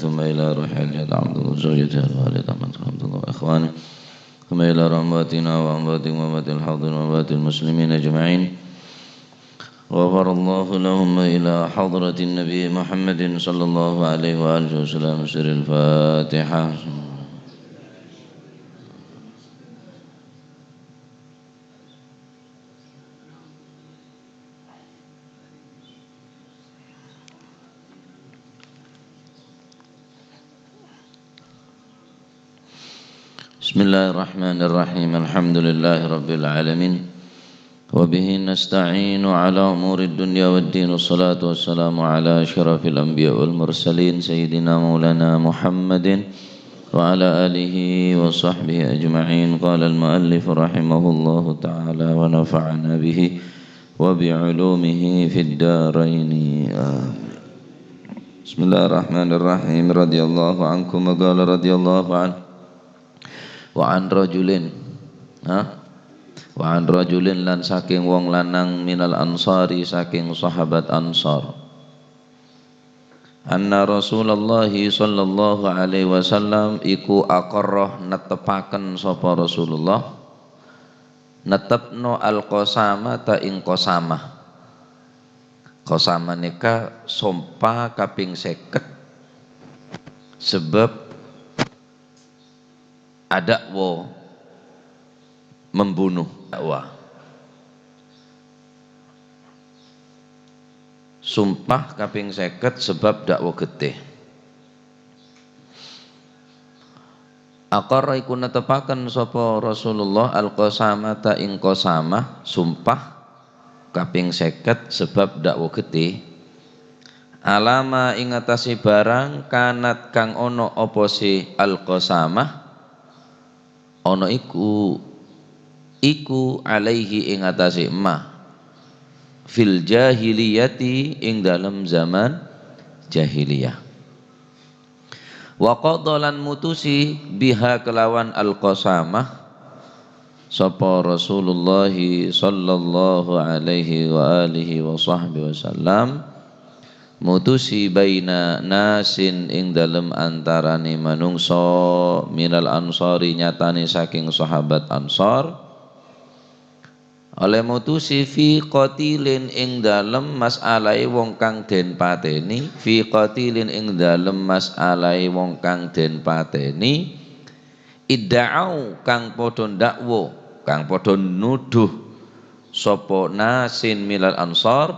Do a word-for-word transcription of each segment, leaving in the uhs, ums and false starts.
ثم إلى روح الجد عبد الله زوجته الوالد أحمد عبد الله وإخوانه، ثم إلى أمواتنا وأموات وأموات الحاضرين وأموات المسلمين أجمعين. غفر الله لهم إلى حضرة النبي محمد صلى الله عليه وآله وسلم. سر الفاتحة. بسم الله الرحمن الرحيم. الحمد لله رب العالمين. وبه نستعين على أمور الدنيا والدين. والصلاة والسلام على أشرف الأنبياء والمرسلين سيدنا مولانا محمد وعلى آله وصحبه أجمعين. قال المؤلف رحمه الله تعالى ونفعنا به وبعلومه في الدارين. آمين. بسم الله الرحمن الرحيم. رضي الله عنكم. قال رضي الله عنه. Wa an rajulin. Ha? Wa an rajulin, lan saking wong lanang, minal ansari, saking sahabat Ansar. Anna Rasulullah sallallahu alaihi wasallam iku aqarra, nettepaken sapa Rasulullah, nettepno al-qasamata ing qasamah. Qasamah neka sompa kaping seket, sebab adakwa membunuh, dakwa. Sumpah kaping seket sebab dakwa getih. Aqarra, iku netepaken sapa Rasulullah al-qasamata ing qasamah, sumpah, kaping seket sebab dakwa getih. Alama ing atase barang kanat kang ono apa se al-qasamah, ono iku, iku alaihi ing atase ma. Fil jahiliyati, ing dalem zaman jahiliyah. Wa qadha, lan mutusi, biha, kelawan al-qasamah, sapa Rasulullah sallallahu alaihi wa alihi wa sahbihi wasallam, mutusi baina nasin, ing dalem antarane manungsa, minal ansari, nyatane saking sahabat Ansar, oleh mutusi, fi qatilin, ing dalem mas'alahe wong kang den pateni, fi qatilin, ing dalem mas'alahe wong kang den pateni, idda'au, kang padha ndakwa, kang padha nuduh, sapa nasin minal ansar,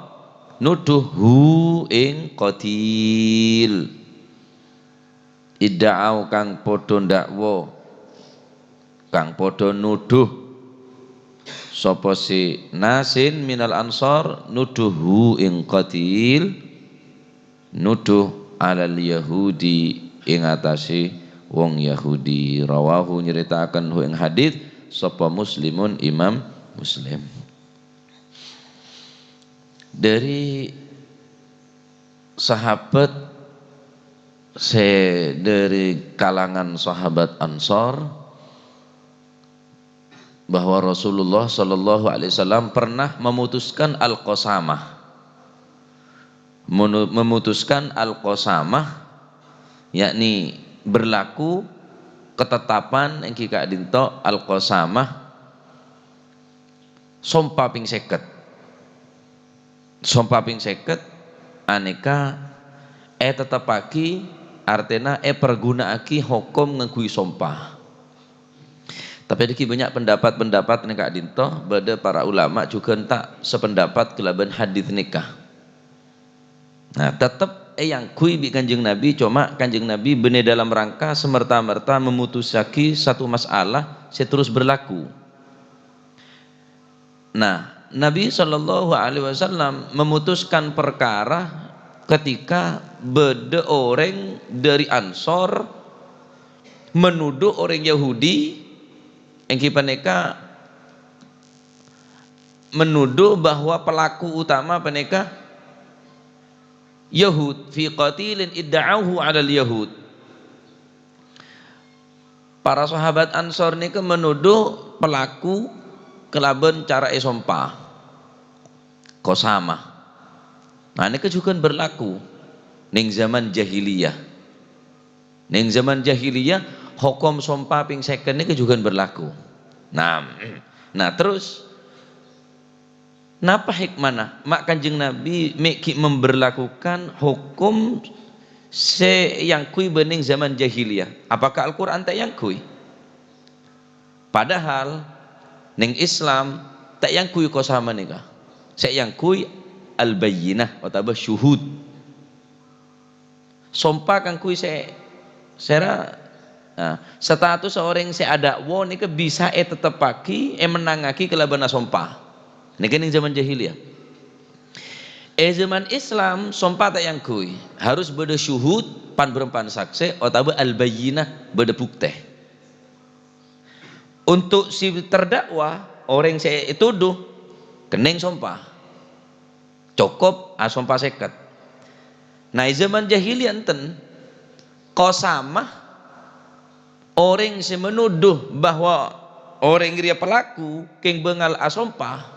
nuduh hu ing qatil. Idda'au, kang padha ndakwa, kang padha nuduh. Sapa si nasin minal ansar nuduh hu ing qatil, nuduh alal yahudi ing atase wong Yahudi. Rawahu, nyritakaken hu ing hadits, sapa Muslimun, Imam Muslim. Dari sahabat se-, dari kalangan sahabat Ansor bahwa Rasulullah sallallahu alaihi wasallam pernah memutuskan al-qasamah. Menu-, memutuskan al-qasamah, yakni berlaku ketetapan enggi ka'dinto al-qasamah sompa ping seket. Sompa ping seket aneka eteteppagi, artena eperguna'agi hokom ngangghuy sompa. Tapi dagi banyak pendapat-pendapat neng ka'dinto, bada para ulama juga enta sependapat kelaban hadits neka. Nah, tetep eyangghuy bi' Kanjeng Nabi, coma Kanjeng Nabi benne dalam rangka semerta-merta memutusagi satu masalah se terus berlaku. Nah, Nabi sallallahu alaihi wasallam memutuskan perkara ketika bada oreng dari Ansor menuduh oreng Yahudi, enggi paneka menuduh bahwa pelaku utama paneka Yahud, fi qatilin idda'auhu 'alal Yahud. Para sahabat Ansor neka menuduh pelaku kelaban cara esompa. Qasamah. Nah, neka juga berlaku ning zaman jahiliyah. Neng zaman jahiliyah, hokom sompa ping sèket nèka jhughân berlaku. Nah, nah, terros, napa hikmana ma' Kanjeng Nabi mè' ghi' memberlakukan hokom sè èangghuy bânnè zaman jahiliyah? Apakah Al-Qur'an ta' èangghuy? Padahal neng Islam ta' èangghuy qasama nèka. Sè èangghuy al-bayyinah otabâ syuhud. Sompa kaangghuy sè, sèra, nah, status orèng sè adâkwa nèka bisa ètetteppaghi, èmennangngaghi kalabân asompa. Nèka neng zaman jahiliyah. È zaman Islam, sompa ta' èangghuy. Harus bâdâ syuhud, pan-bârâmpan saksè, otabâ al-bayyinah, bâdâ buktè. Untuk si terdakwa, orèng sè ètodhu, kennèng sompa. Cokop asompa sèket. Nah, è zaman jahiliyah enten, qasama, orèng sè menodhu bahwa orèng rèya pelaku kèng bângal asompa,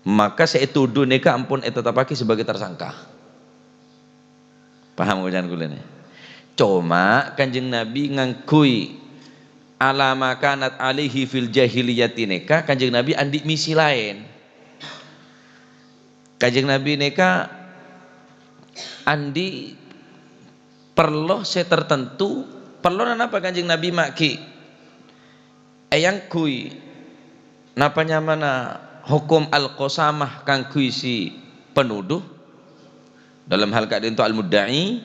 maka sè ètodhu nèka ampon ètetteppaghi sebagai tersangka. Paham bâcaan kaulâ nè? Coma Kanjeng Nabi ngangghuy ala ma kanat alaihi fil jahiliyati nèka, Kanjeng Nabi andi' misi laèn. Kanjeng Nabi nèka andi' parlo sè tertentu, parlona napa Kanjeng Nabi ma' ghi' èangghuy napa nyamana hokom al-qasamah kaangghuy si penodhu, dalam hal ka'dinto al-mudda'i,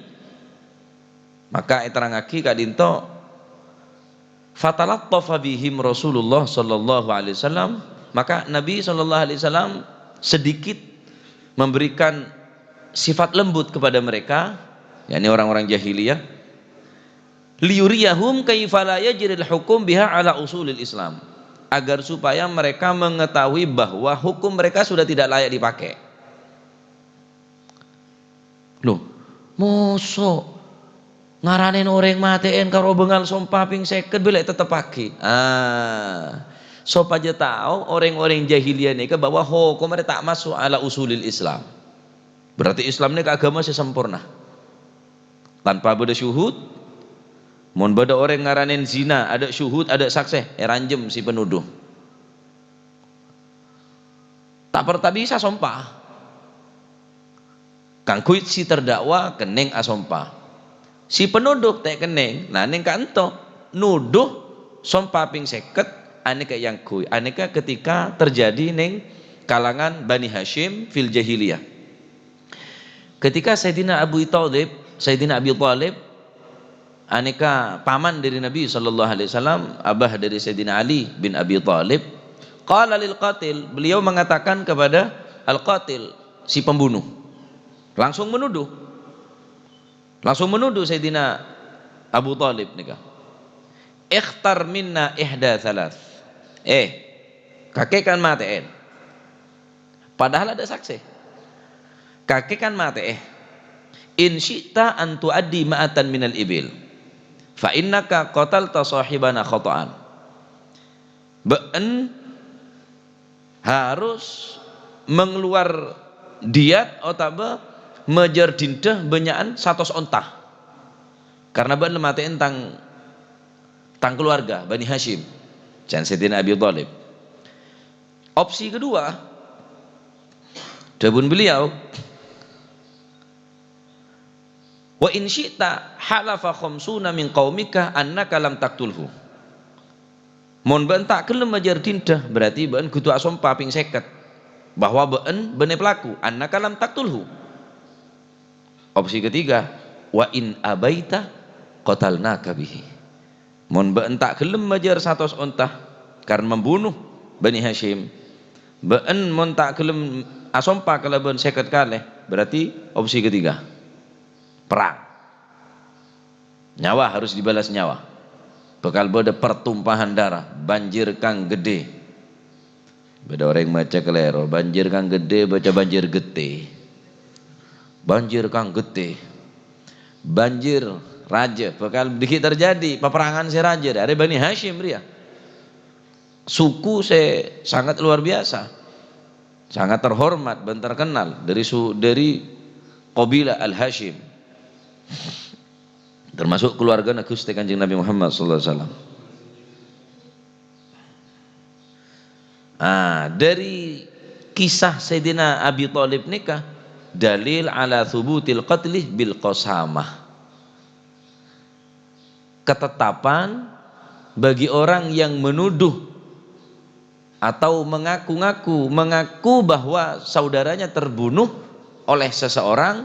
maka èterrangngaghi ka'dinto, "Fatalattafa bihim Rasulullah sallallahu alaihi wasallam," maka Nabi sallallahu alaihi wasallam sedikit memberikan sifat lembut kepada mereka, yakni orang-orang jahiliyah, "liyuriyahum kaifa la yajril hukum biha ala usulil Islam," agar supaya mereka mengetahui bahwa hukum mereka sudah tidak layak dipakai. Loh, moso' ngaranèn orèng matè'èn karo bângal sompa ping sèket bâlâ ètetteppaghi? Ah, sopajâ tao orèng-orèng jahiliyah nèka bahwa hokomma rè ta' maso' ala usulil Islam. Berarti Islam nèka aghâma sè samporna. Tanpa bâdâ syuhud, mon bâdâ orèng ngaranèn zina, adâ' syuhud, adâ' saksè, èranjem si penodhu. Ta' parlo ta' bisa sompa. Kaangghuy si terdakwa kennèng asompa. Si penodhu ta' kennèng, nah, nèng ka'dinto nodhu sompa ping sèket, anèka èangghuy, anèka ketika terjadi nèng kalangan Bani Hasyim fil jahiliyah. Ketika Sayyidina Abu Thalib, Sayyidina Abi Thalib, anèka paman dari Nabi sallallahu alaihi wasallam, abah dari Sayyidina Ali bin Abi Thalib, qala lil qatil, beliau mengatakan kepada al-qatil, si pembunuh. Langsung menodhu. Langsung menodhu Sayyidina Abu Thalib nèka. "Ikhtar minna ihda thalath." Eh, kakè kan matè'èn. Padahal adâ' saksè. Kakè kan matè'è. "In syi'ta an tu'addi ma'atan minal ibil, fa innaka qatalta sahibana khata'an." Bâ'en harus mengeluar diyat otabâ majâr dinda bânnya'an satos onta. Karena bâ'en la matè'èn tang, tang keluarga, Bani Hasyim, can Sayyidina Abi Thalib. Opsi kedua, dhâbuna beliau, "Wa in syi'ta halafa khamsuna min qaumika annaka lam taqtulhu." Mon bâ'en ta' ghellem majâr dinda, berarti bâ'en kodhu asompa ping sèket bahwa bâ'en bânnè pelaku, "annaka lam taqtulhu." Opsi ketiga, "Wa in abaita qatalnaka bihi." Mon bâ'en ta' ghellem majâr satos onta karena membunuh Bani Hasyim, bâ'en mon ta' ghellem asompa kalabân sèket kalè, berarti opsi ketiga, perang. Nyawa harus dibalas nyawa. Bhâkal bâdâ pertumpahan darah, banjir kang gedhe. Bâdâ orèng maca kalèro, banjir kang gedhe, baca banjir getè. Banjir kang getè. Banjir rajâ, bhâkal dhiggi' terjadi paperangan sè rajâ dhâri Bani Hasyim rèya. Suku sè sangat luar biasa, sangat terhormat bân terkenal dhâri su-, dhâri qabilah Al-Hasyim. Termasuk keluargana Guste Kanjeng Nabi Muhammad sallallahu alaihi wasallam. Ah, dari kisah Sayyidina Abi Thalib nèka dalil ala thubutil qatli bil qasamah. Ketetapan bagi orang yang menuduh atau mengaku-ngaku, mengaku bahwa saudaranya terbunuh oleh seseorang,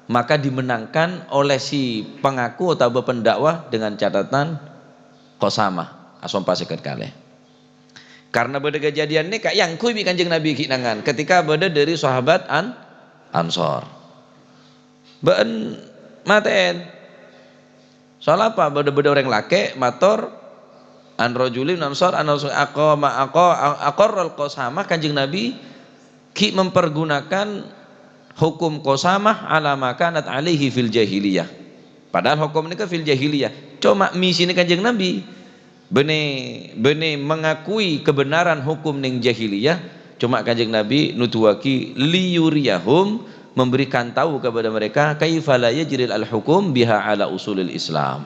maka dimenangkan oleh si pengaku atau pendakwa dengan catatan qasamah, asompa sèket kalè. Karena bâdâ kejadian nèka èangghuy bi' Kanjeng Nabi ghi' nangan, ketika bâdâ dâri sahabat An-, Ansor. Bâ'en matè'è. Soal apa? Bâdâ, bâdâ orèng lakè' mator, "An rajulin Ansor, an Rasul aqama, aqa-, aqarral qasamah." Kanjeng Nabi ghi' mempergunakan hukum qasamah ala ma kanat alaihi fil jahiliyah. Padahal hukum nèka fil jahiliyah. Coma mèsèna Kanjeng Nabi. Bânnè, bânnè mengakui kebenaran hukum neng jahiliyah, coma Kanjeng Nabi nuduwaghi liyuriyahum, memberikan tahu kepada mereka, kaifa la yajril al-hukum biha ala usulil Islam.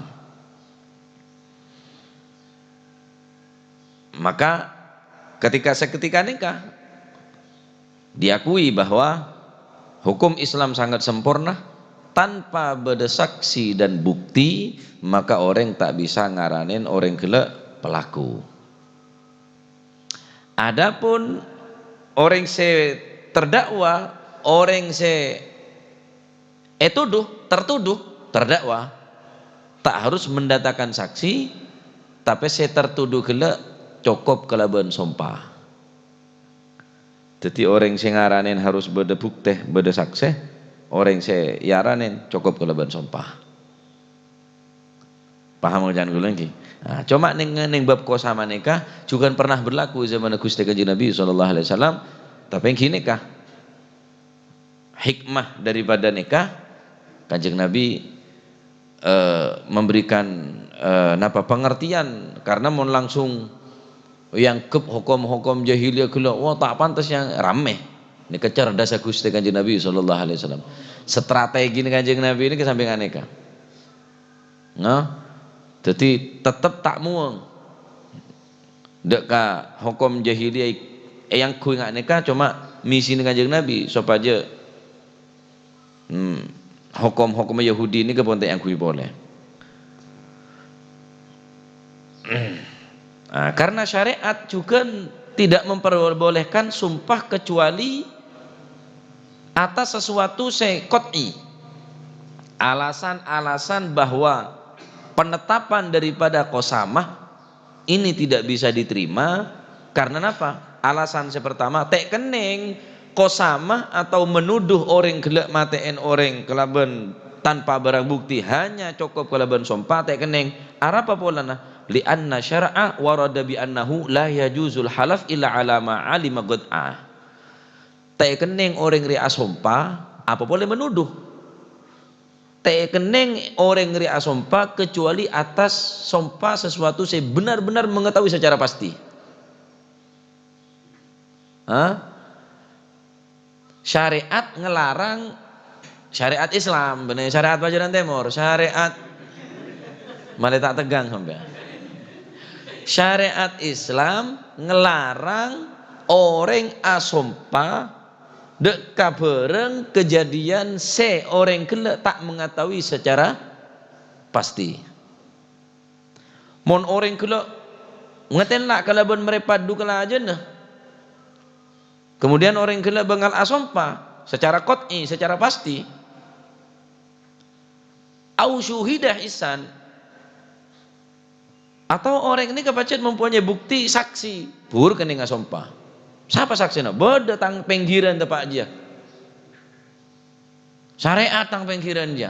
Maka ketika, seketika nèka, diakui bahwa hukum Islam sangat sempurna, tanpa bâdâ saksi dan bukti, maka orèng ta' bisa ngaranèn orèng ghellâ' pelaku. Adapun orèng sè terdakwa, orèng sè ètodhu, tertuduh, terdakwa, ta' harus mendatangkan saksi, tapè sè tertuduh ghellâ' cokop kalabân sompa. Dhâddhi orèng sè ngaranèn harus bâdâ buktè, bâdâ saksè, orèng sè èaranèn cokop kalabân sompa. Paham bhâjâng kaulâ ènggi? Nah, coma neng, neng bab qasamah nèka jhughân pernah berlaku è zamanna Ghustè Kanjeng Nabi sallallahu alaihi wasallam, tapè ènggi nèka hikmah daripada nèka, Kanjeng Nabi, eh, memberikan, eh, napa, pengertian, karena mon langsung èangghep hokom-hokom jahiliyah ghellâ', wah, ta' pantes yang ramè. Nèka cerdassa Ghustè Kanjeng Nabi sallallahu alaihi wasallam. Strategina Kanjeng Nabi nèka sampèyan nèka. Nah, dhâddhi tetep ta' muwâng. Dâ' ka hokom jahiliyah èangghâbây nga' nèka coma mèsèna Kanjeng Nabi sopajâ, hmm, hokom-hokom Yahudi nèka pon ta' èangghâbây polè. Ah, karena syariat juga tidak memperbolehkan sumpah kecuali atas sesuatu sè qat'i. Alasan-alasan bahwa penetapan daripada qasamah ini tidak bisa diterima karena napa? Alasan sè pertama, ta' kennèng qasamah atau menuduh orèng ghellâ' matè'è orèng kalabân tanpa barang bukti, hanya cokop kalabân sompa, ta' kennèng. Arapa polana? Li'anna syar'a warada bi annahu la yajuzul halaf illa ala ma alima qat'a. Ta' kennèng orèng rè asompa, apa polè menuduh. Ta' kennèng orèng rè asompa kecuali atas sompa sesuatu sè benar-benar mengetahui secara pasti. Hah? Syariat ngelarang, syariat Islam, bânnè syariat Pajaran Tèmor, syariat, malè ta' tegghâng sampèyan. Syariat Islam ngelarang orèng asompa dâ' ka bhârâng kejadian sè orèng ghellâ' ta' mengetahui secara pasti. Mon orèng ghellâ' ngatèla' kalabân marèpadu kalajânna, kemudian orèng ghellâ' bângal asompa secara qat'i, secara pasti, au syuhida hissan, atau orèng nèka pajhât mempunyai bukti saksi, buru kennèng asompa. Sapa saksèna? Bâdâ tang pèngghirân teppa' jiyâ. Syariat tang pèngghirân jiyâ.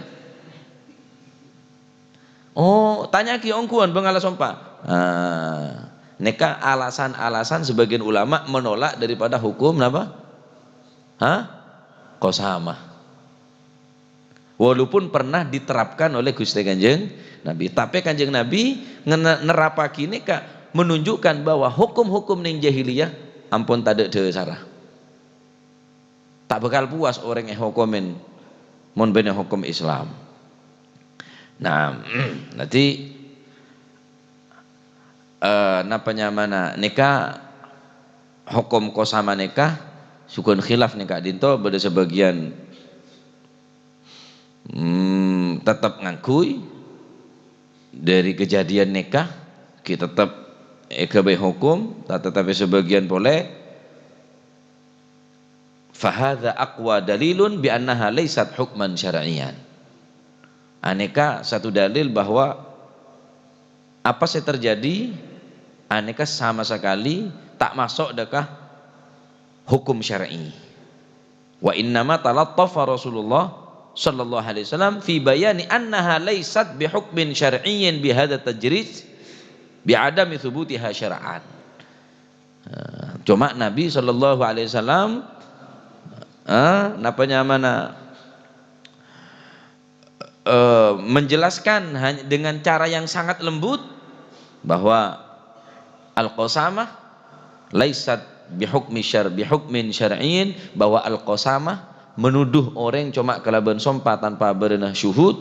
Oh, tanya'aghi ongghuwân bângal asompa. Ah, nèka alasan-alasan sebagian ulama menolak daripada hukum napa? Hah? Qasamah. Walaupun pernah diterapkan oleh Ghustè Kanjeng Nabi, tapè Kanjeng Nabi ngene-, nerapaghi nèka menunjukkan bahwa hukum-hukum neng jahiliyah ampon tadâ' dhâsarra. Ta' bhâkal puas orèng èhokomè mon bânnè hokom Islam. Nah, dhâddhi, eh, napa nyamana nèka, hokom qasama nèka, sukun khilaf nèka dinto, bâdâ sabâgiyân, hmm, tetep ngangghuy dâri kejadian nèka, ghi' tetep èghâbây hokom, ta-, tetapi sabâgiyân polè, "Fahadza aqwa dalilun bi annaha laisat hukman syar'iyyan." Anèka satu dalil bahwa apa sè terjadi anèka sama sekali ta' maso' dâ' ka hukum syar'i. "Wa innama talattafa Rasulullah sallallahu alaihi wasallam fi bayani annaha laisat bi hukmin syar'iyyin bi hadza tajriz bi adami thubutiha syar'an." Eh, cuma Nabi sallallahu alaihi wasallam, eh, napa nyamana, eh, menjelaskan hanya dengan cara yang sangat lembut bahwa al-qasamah laisat bihukmi syar-, bihukmin syar'iyyin, bahwa al-qasamah menuduh orèng coma kalabân sompa tanpa bârâna syuhud,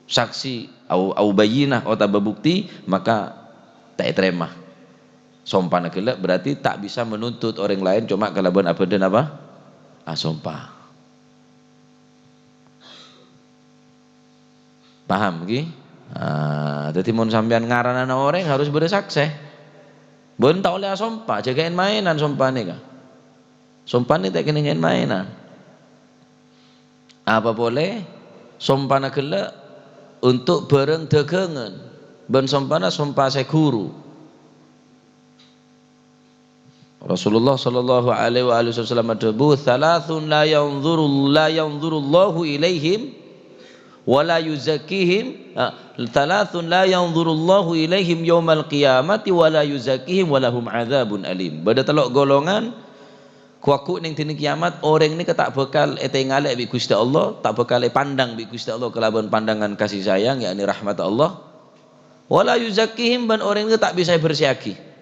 saksi, au, au bayyinah otabâ bukti, maka ta' ètarèma. Sompana ghellâ' berarti ta' bisa menuntut orèng laèn coma kalabân abhâdhân apa? Asompa. Paham, ghi? Ah, dhâddhi mon sampèyan ngaranana orèng harus bâdâ saksè. Bân ta' ollè asompa, jhâ' kèn-maènan sompa nèka. Sompa nèka ta' kènè kèn-maènan. Apa polè, sompana ghellâ' untuk bhârâng dhâghângan, bân sompana sompa sè ghuru. Rasulullah sallallahu alaihi wa alihi wasallam adhâbu, "Tsalatsatun la yanzuru, la yanzurullahu ilaihim wa la yuzakkihim, ah, tsalatsatun la yanzurullahu ilaihim yaumal qiyamati wa la yuzakkihim wa lahum adzabun alim." Bâdâ tello' golongan, ghu-lagghu' neng dinna kiyamat, orèng nèka ta' bhâkal ètengalè bi' Ghustè Allah, ta' bhâkal èpandang bi' Ghustè Allah kalabân pandangan kasih sayang, yakni rahmat Allah. "Wa la yuzakkihim," bân orèng nèka ta' bisa èbersèyaghi.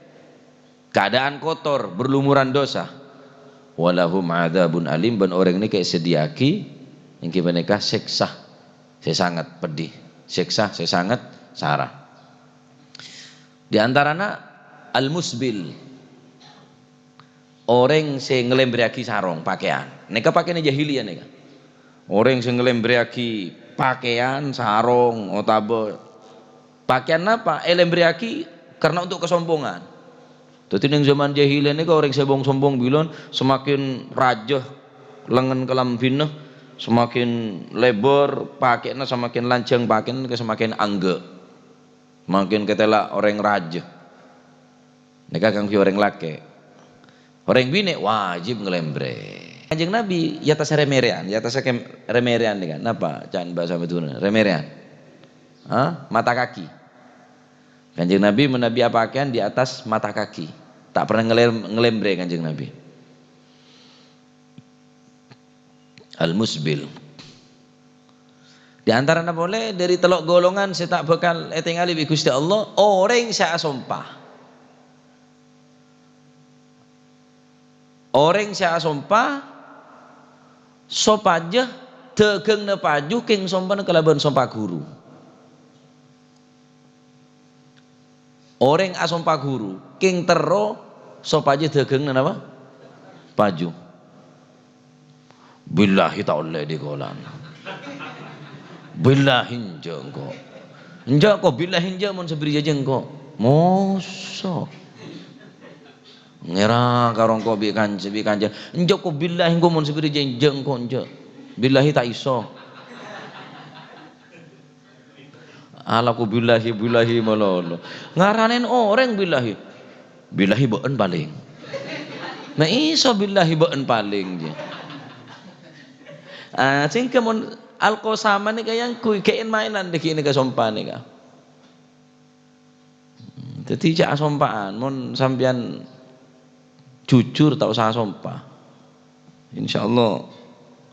Keadaan kotor, berlumuran dosa. "Wa lahum adzabun alim," bân orèng nèka èsadhiyâaghi èngghi panèka sèksa sè sanget pedhi, sèksa sè sanget sara. Di antarana al-musbil, orèng sè ngalèmbrèyaghi sarong, pakèyan. Nèka pakèyanna jahiliyah nèka. Orèng sè ngalèmbrèyaghi pakèyan, sarong, otabâ pakèyan napa? Èlèmbrèyaghi karena untuk kesombongan. Dhâddhi, neng zaman jahiliyah nèka orèng sè bong-sombong bilân semakin rajâ lengngen kalambhina, semakin lèbâr pakèyanna, semakin lanjhâng pakèyanna, semakin angghâ'. Semakin katèla orèng rajâ. Nèka kaangghuy orèng lakè'. Orèng binè' wajib ngalèmbrè. Kanjeng Nabi è attas rè-mèrèyan, è attas kem-, rè-mèrèyan nèka. Napa ca'na bhâsa Madhurâna? Rè-mèrèyan. Hah? Mata kaki. Kanjeng Nabi manabi pakèyan di atas mata kaki. Ta' pernah ngalèm-, ngalèmbrè Kanjeng Nabi. Al-musbil. Di antarana polè dâri tello' golongan sè ta' bhâkal ètengalè bi' Ghustè Allah, orèng sè asompa. Orèng sè asompa sopajâ dhâghângnga paju kèng sompana kalabân sompa ghuru. Orèng asompa ghuru, kèng terro sopajâ dhâghângnga napa? Paju. "Billahi ta' ollè dhi' kaulâ." "Billahi enjâ' engko'." "Enjâ' ko, billahi enjâ' mon sè bâri' jhâjhâ engko'." Moso. Ngèra karo engko' bi' kanca, bi' kanca. "Enjâ' ko, billahi engko' mon sè bâri' jhâjhâ engko' enjâ'. Billahi ta' iso." Alako billahi, billahi malolo. Ngaranèn orèng billahi. "Billahi bâ'en palèng." Nah, iso billahi bâ'en palèng, jâ. Ah, sèngghâ mon al-qasama nèka kaangghuy, ghi' èn-maènan dhâggi' nèka sompa nèka. Dhâddhi jhâ' asompa'an, mon sampèyan jujur ta' osa asompa. Insyaallah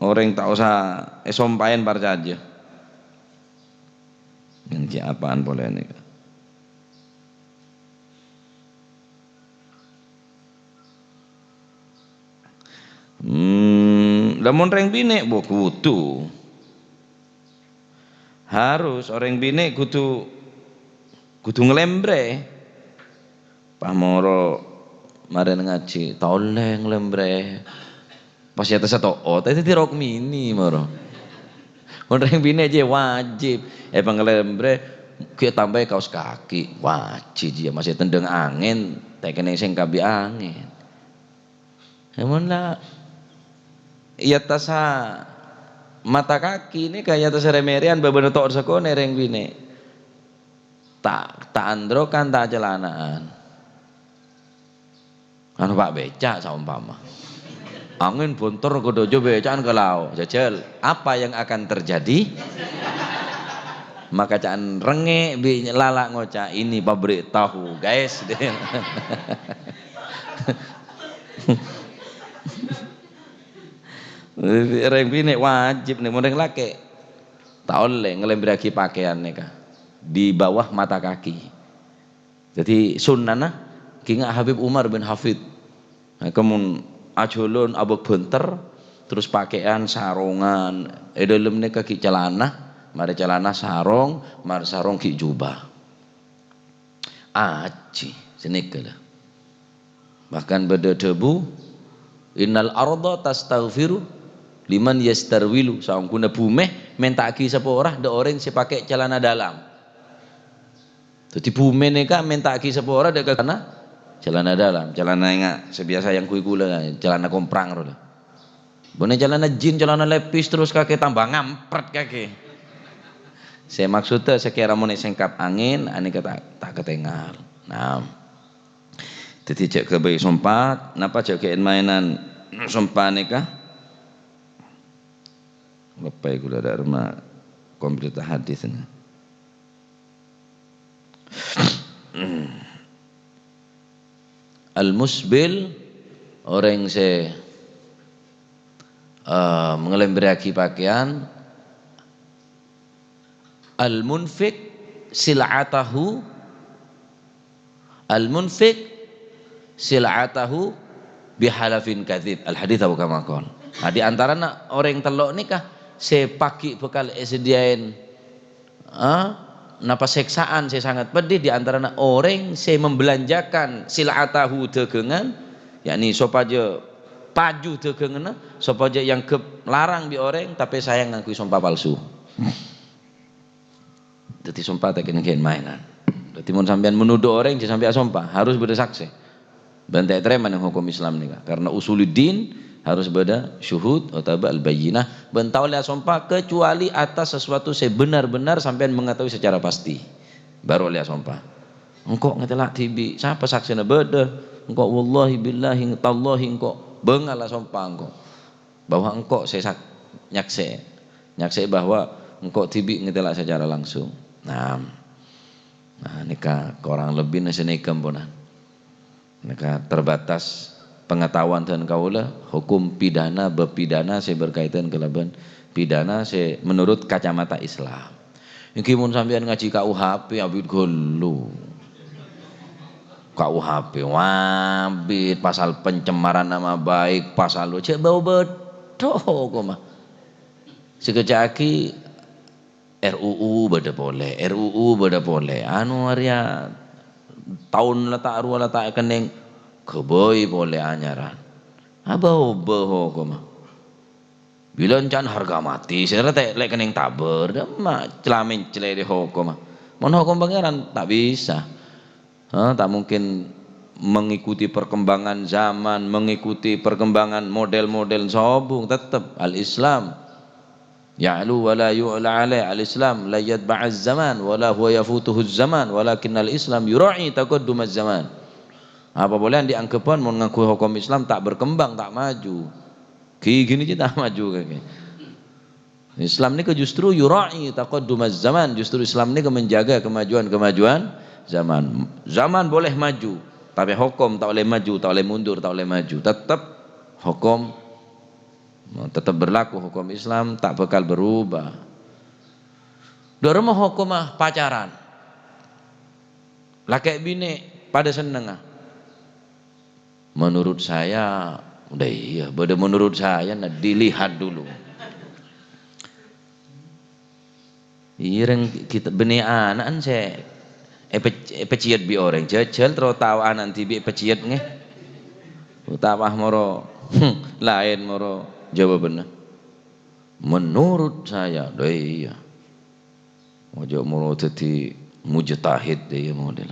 orèng ta' osa èsompaè parcajâ. Nèng cè' apaan polè nèka? Hmm, lamon rèng binè', bo, kodhu. Harus, orèng binè' kodhu, kodhu nglèmbrè. Pas moro marèna ngajhi, ta' ollè nglèmbrè. Pas ya tesa to'o, ta' dhâddhi rokmini moro. Orèng binè' jiyâ wajib. Èpanglembre, ghi' tambâi kaos kaki. Wajib jiyâ, masih tendhâng angèn, ta' kènè' sèngkap bi' angèn. Èmon la, ya tesa mata kaki nèka, ya tesa rè-mèrèyan bâbâna to'o sakonè' rèng binè'. Ta', ta' androkan, ta' calanaan. Anu, Pak, beca' saompama. Angèn bonter kodhu jâ beca'an ka lao'. Jajal, apa yang akan terjadi? Maka ca'an rengngè' bi' lala' ngoca', "Ini pabrik tahu, guys." Rèng binè' wajib nèka, mon rèng lakè'. Ta' ollè nglèmbrèyaghi pakèyan nèka di bawah mata kaki. Dhâddhi, sunnana, ghi' nga' Habib Umar bin Hafid. Nah, kemon ajhâlân abâk bhânter, terros pakèyan sarongan, è dhâlem nèka ghi' calana, marè calana sarong, marè sarong ghi' jubah. Ajhi, sanèka la. Bahkan bâdâ dhâbu, "Innal ardha tastaghfiru liman yastarwilu." Saongghuna bhumè mènta'aghi sapora dâ' orèng sè pakè calana dalam. Dhâddhi bhumè nèka mènta'aghi sapora dâ' ka calana, calana dalam, calana enga' sè biyasa èyangghuy kaulâ, calana komprang rowa la. Bânnè calana jin, calana lepis terros kakè tambâ ngampret kakè. Sè maksodda sakèra mon èsèngkap angèn, anèka ta', ta' katèngal. Nah. Dhâddhi jhâ' ghâbây sompa, napa jhâ' ghi' èn-maènan sompa nèka? Leppè kaulâ dâ' remma komplèt hadisna. Al-musbil, orèng sè, eh, nglèmbrèyaghi pakèyan. Al-munfiq sil'atahu, al-munfiq sil'atahu bihalafin kadzib. Al-hadits aw kama qal. Nah, di antarana orèng tello' nèka sè pagghi' bhâkal èsadhiyâin Ah, napa sèksaan sè sanget pedhi di antarana orèng sè membelanjakan sil'atahu, dhâghângan, yakni sopajâ paju dhâghânganna, sopajâ èangghep larang bi' orèng, tapè sayang ngangghuy sompa palsu. Dhâddhi sompa ta' kèngèng maènan. Dhâddhi mon sampèyan menuduh orèng, jhâ' sampè' asompa, harus bâdâ saksè. Bân ta' ètarèma neng hokom Islam nèka, karena usuluddin harus bâdâ syuhud otabâ al-bayyinah, bân ta' ollè asompa kecuali atas sesuatu sè benar-benar sampèyan mengetahui secara pasti, baru ollè asompa. Engko' ngatèla' dhibi', sapa saksèna? Bâdâ. Engko' wallahi billahi tallahi engko' bângal asompa engko', bahwa engko' sè sak-, nyaksè, nyaksè bahwa engko' dhibi' ngatèla' secara langsung. Nah, nah, nèka korang lebbina sanèka emponan. Nèka terbatas pengetahuan dhân kaulâ, hukum pidana, bab pidana sè berkaitan kalabân pidana sè menurut kacamata Islam. Ènggi mon sampèyan ngajhi K U H P, abit ghâllu. K U H P, abit pasal pencemaran nama baik, pasal jhâ' bâu bâdâ hokoma. Sè kèjhâ'aghi R U U bâdâ polè, R U U bâdâ polè. Anu arèya taon la ta' rowa la ta' kennèng, ghâbây polè anyaran. Abâ-obâ hokoma. Bilân can harga mati, sè rèya ta' lè' kennèng tabâr, dâmma cla-mènclè dâ' hokoma. Mon hokom Pangèran ta' bisa. Ha, ta' mungkin mengikuti perkembangan zaman, mengikuti perkembangan model-model sobung, tettep al-Islam ya'lu wa la yu'la alaih, al-Islam la yatba'uz zaman wa la huwa yafutuhuz zaman, walakinnal Islam yura'i taqaddumaz zaman. Apa polè andi' angghebbhân mon ngangghuy hokom Islam ta' berkembang, ta' maju. Ghi-, ghini jiyâ ta' maju kakè. Islam nèka justru yura'i taqaddumaz zaman, justru Islam nèka menjaga kemajuan-kemajuan zaman. Zaman boleh maju, tapè hokom ta' ollè maju, ta' ollè mundur, ta' ollè maju. Tettep hokom, tettep berlaku hokom Islam, ta' bhâkal berubah. Dâ' remma hokomma pacaran. Lakè' binè' padâ sennengnga. Menurut saya, udah iya, bâdâ menurut saya, nah, dilihat dulu. Iyâ, rèng kita bânnè ana'na sè èpec-, èpecèyèt bi' orèng. Jhâjhâl terro tao ana'na dhibi' èpecèyèt, ngghi. Otabâ moro, laèn moro jawabanna. "Menurut saya," dâ' iyâ. Ojo moro dhâddhi mujtahid, dâ' iyâ model.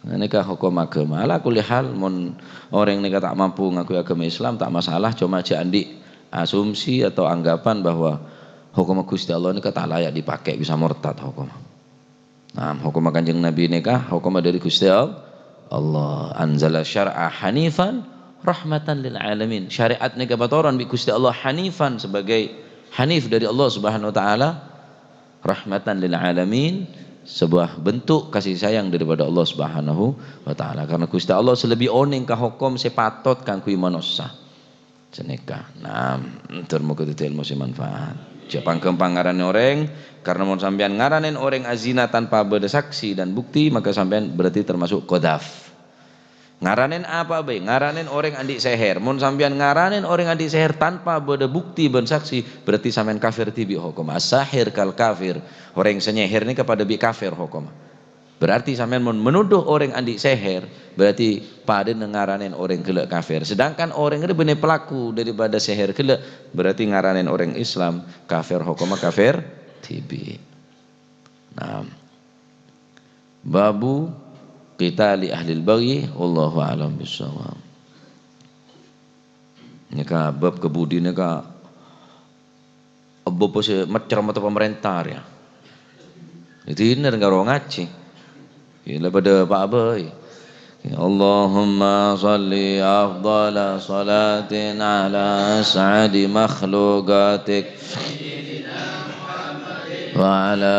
Nah, nèka hokom agama. Ala kulli hal, mon orèng nèka ta' mampu ngakuy agama Islam, ta' masalah, coma jhâ' andi' asumsi atau anggapan bahwa hokomma Ghustè Allah nèka ta' layak dipakè, bisa mortad hokomma. Nah, hokomma Kanjeng Nabi nèka hokomma dâri Ghustè Al-, Allah. "Anzala syar'a hanifan rahmatan lil alamin." Syariat nèka patoron bi' Ghustè Allah hanifan, sebagai hanif dâri Allah Subhanahu wa Ta'ala, rahmatan lil alamin, sebuah bentuk kasih sayang daripada Allah Subhanahu wa Ta'ala. Karena Ghustè Allah sè lebbi onèng ka hokom sè patot kaangghuy manossa. Sanèka. Nah, tur moga dhâddhi èlmo sè manfaat. Jhâ' pangghâmpang ngaranè orèng, karena mon sampèyan ngaranè orèng azina tanpa bâdâ saksi dan bukti, maka sampèyan berarti termasuk qadzaf. Ngaranè apa bhâi? Ngaranè orèng andi' sèhèr. Mon sampèyan ngaranè orèng andi' sèhèr tanpa bâdâ bukti bân saksi, berarti sampèyan kafir dhibi' hokomma. As-sahir kal kafir. Orèng sè nyèhèr nèka padâ bi' kafir hokomma. Berarti sampèyan mon menuduh orèng andi' sèhèr, berarti padâna ngaranè orèng ghellâ' kafir. Sedangkan orèng rèya bânnè pelaku daripada sèhèr ghellâ', berarti ngaranè orèng Islam kafir, hokomma kafir dhibi'. Nah, babu qitali ahlil baghi, wallahu a'lam bissawab. Nèka bab kebudi nèka Abo pose macca mata pemerintah, ya. Jadi, ini nggak ro ngaji. Ini pada apa-apa, ya. Allahumma salli afdala salatin ala as'adi makhluqatik wa ala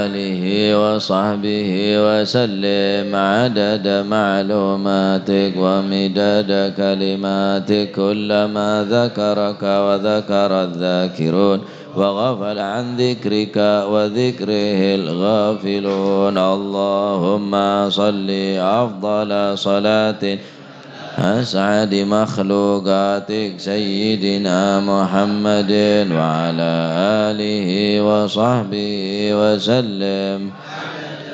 alihi wa sahbihi wa sallim adada ma'lumatik wa midada kalimatik kullama dzakaraka wa dzakara dzakirun wa ghafala an dzikrika wa dzikrihil ghafilun. Allahumma salli afdala salatin as'adi makhluqatik Sayyidina Muhammadin wa ala alihi wa sahbihi wa sallim.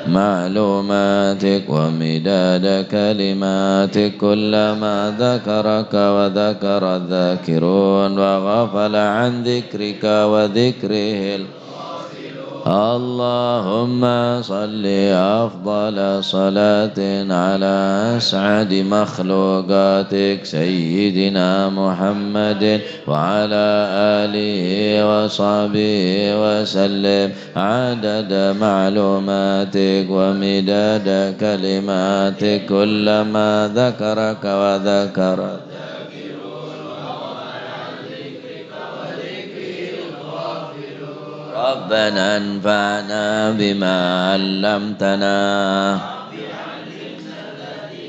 Ma'lumatik wa midada kalimatik kullama dzakaraka wa dzakara dzakirun wa ghafala an dzikrika wa dzikrihil. Allahumma salli afdala salatin ala as'adi makhluqatik Sayyidina Muhammadin wa ala alihi wa sahbihi wa sallim. Adada ma'lumatik wa midada kalimatik kullama dzakaraka wa dzakara. Rabbana anfa'na bima 'allamtana.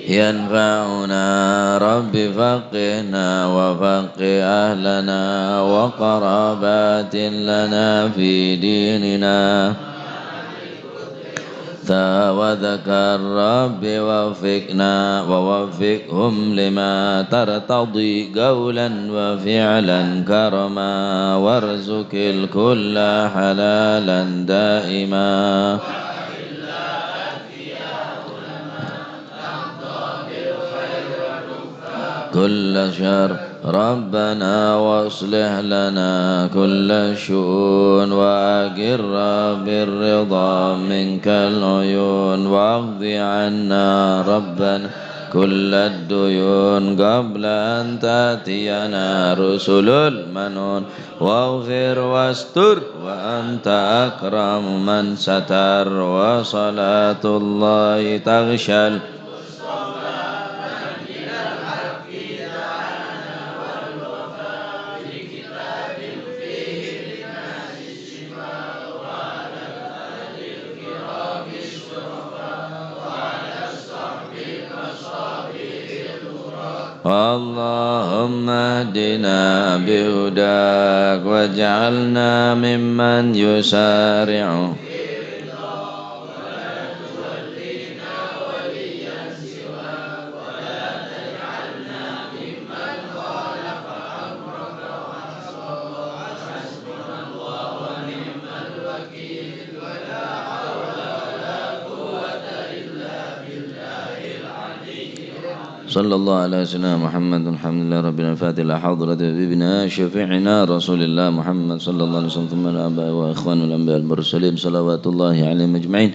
Yanfa'una, Rabbi faqqihna wa faqqih ahlana wa qarabatin lana fi dinina. Wa dzakar, Rabbi waffiqna wa waffiqhum lima tartadi qawlan wa fi'lan karama warzuqil kulla halalan daima. Kulla syarr. Rabbana wa aslih lana kulla syu'un wa aqirra bir ridha minkal uyun waqdi 'anna Rabbana kullad duyun qabla an ta'tiyana rusulul manun. Waghfir wastur wa anta akramu man satar wa salatullahi taghsyal. اللهم اهدنا بهداك واجعلنا ممن يسارع صلى الله على سيدنا محمد. الحمد لله رب العالمين. الفاتحة إلى حضرة حبيبنا شفيعنا رسول الله محمد صلى الله عليه وسلم، ثم الآباء وإخوان الأنبياء المرسلين، صلوات الله عليهم أجمعين.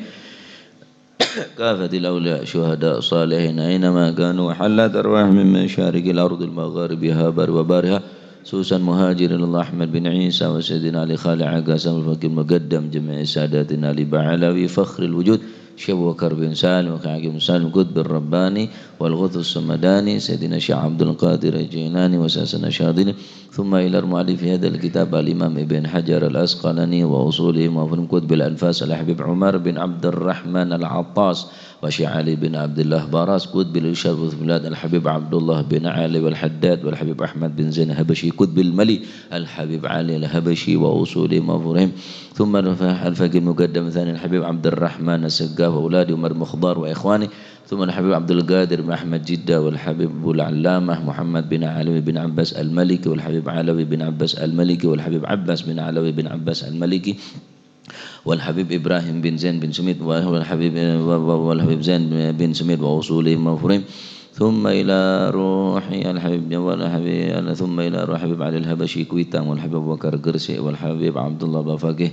كافة الأولياء، شهداء، صالحين، أينما كانوا، حلت أرواحهم من مشارق الأرض لمغاربها، بر وبارها، خصوصا مهاجر الله أحمد بن عيسى وسيدنا علي خالع عكاظم الفقيه المقدم، جميع ساداتنا آل بعلوي فخر الوجود، شيخ أبو بكر بن سالم، وكان حكيم سالم، قطب الرباني، والغوث السمداني، سيدنا الشيخ عبد القادر الجيلاني، وساسنا الشاذلي، ثم إلى مؤلف هذا الكتاب الإمام ابن حجر العسقلاني وأصولهم وفروعهم قطب الأنفاس الحبيب عمر بن عبد الرحمن العطاس، وشيخ علي بن عبد الله براس قطب الإرشاد والبلاد الحبيب عبد الله بن علي والحداد والحبيب أحمد بن زين الحبشي قطب الملي الحبيب علي الحبشي وأصولهم وفروعهم، ثم الفقيه المقدم الثاني الحبيب عبد الرحمن السقاف وأولاده عمر مخضار وإخوانه، ثم الحبيب عبد القادر بن أحمد جدة، والحبيب العلامة محمد بن علوي بن عباس المالكي، والحبيب علوي بن عباس المالكي، والحبيب عباس بن علوي بن عباس المالكي، والحبيب إبراهيم بن زين بن سميد، والحبيب، والحبيب زين بن سميد وأصولهم وفروعهم، ثم إلى روح الحبيب، والحبيب، ثم إلى روح الحبيب علي الحبشي كويتان، والحبيب أبو بكر قرسي، والحبيب عبد الله بافاكي،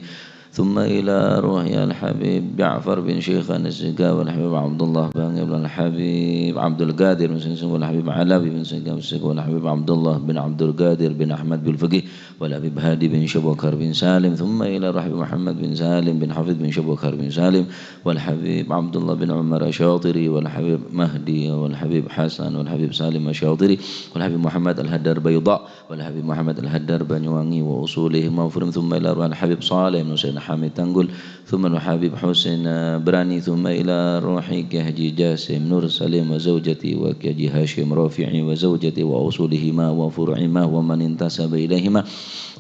ثم إلى روح الحبيب جعفر بن شيخان السقاف، والحبيب عبد الله بن، والحبيب عبد القادر بن سنسن، والحبيب علوي بن سنسن، والحبيب عبد الله بن عبد القادر بن أحمد بالفقيه، والحبيب هادي بن شيخ أبو بكر بن سالم، ثم إلى روح محمد بن سالم بن حفيظ بن شيخ أبو بكر بن سالم، والحبيب عبد الله بن عمر الشاطري، والحبيب مهدي، والحبيب حسن، والحبيب سالم الشاطري، والحبيب محمد الهدار بيضاء، والحبيب محمد الهدار بنيوانgi وأصولهم وفروعهم، ثم إلى روح الحبيب صالح بن حسين حامد تنقل، ثم الحبيب حسين براني، ثم إلى روح كي حاجي جاسم نور سليم وزوجته، وكي حاجي هاشم رافعي وزوجته وأصولهما وفروعهما ومن انتسب إليهما،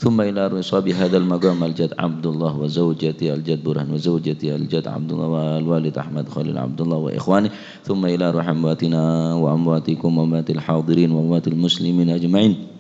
ثم إلى روح صاحب هذا المقام الجد عبد الله وزوجته الجد برهان وزوجته الجد عبد الله والوالد أحمد خليل عبد الله وإخوانه، ثم إلى روح أمواتنا وأمواتكم وأموات الحاضرين وأموات المسلمين أجمعين.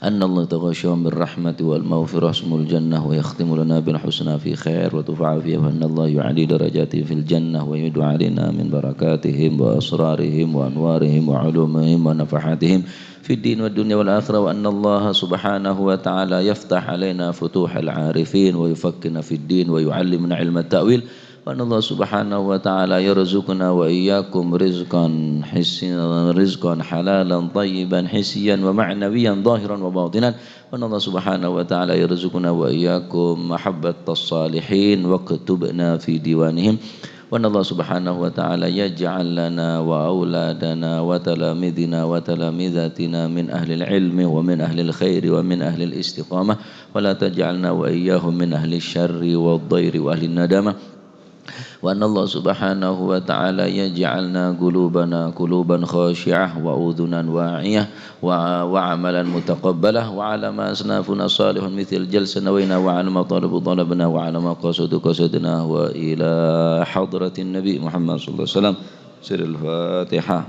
أن الله يتغشاهم بالرحمة والمغفرة ويسكنهم الجنة ويختم لنا بالحسنى في خير وترفع فيها، وأن الله يعلي درجاتهم في الجنة ويعيد علينا من بركاتهم وأسرارهم وأنوارهم وعلومهم ونفحاتهم في الدين والدنيا والآخرة، وأن الله سبحانه وتعالى يفتح علينا فتوح العارفين ويفقهنا في الدين ويعلمنا علم التأويل، وأن الله سبحانه وتعالى يرزقنا وإياكم رزقا حسيا، رزقا حلالا طيبا حسيا ومعنويا ظاهرا وباطنا، وأن الله سبحانه وتعالى يرزقنا وإياكم محبة الصالحين واكتبنا في ديوانهم، وأن الله سبحانه وتعالى يجعل لنا وأولادنا وتلاميذنا وتلاميذاتنا من أهل العلم ومن أهل الخير ومن أهل الاستقامة، ولا تجعلنا وإياهم من أهل الشر والضير وأهل الندامة. وأن الله سبحانه وتعالى يجعلنا قلوبنا قلوبا خاشعة وأذنا واعية و-، وعملا متقبلا، وعلى ما أسلافنا صالح مثل الجلسة نوينا، وعلى ما طلبوا طلبنا، وعلى ما قصدوا قصدنا، وإلى حضرة النبي محمد صلى الله عليه وسلم. سر الفاتحة.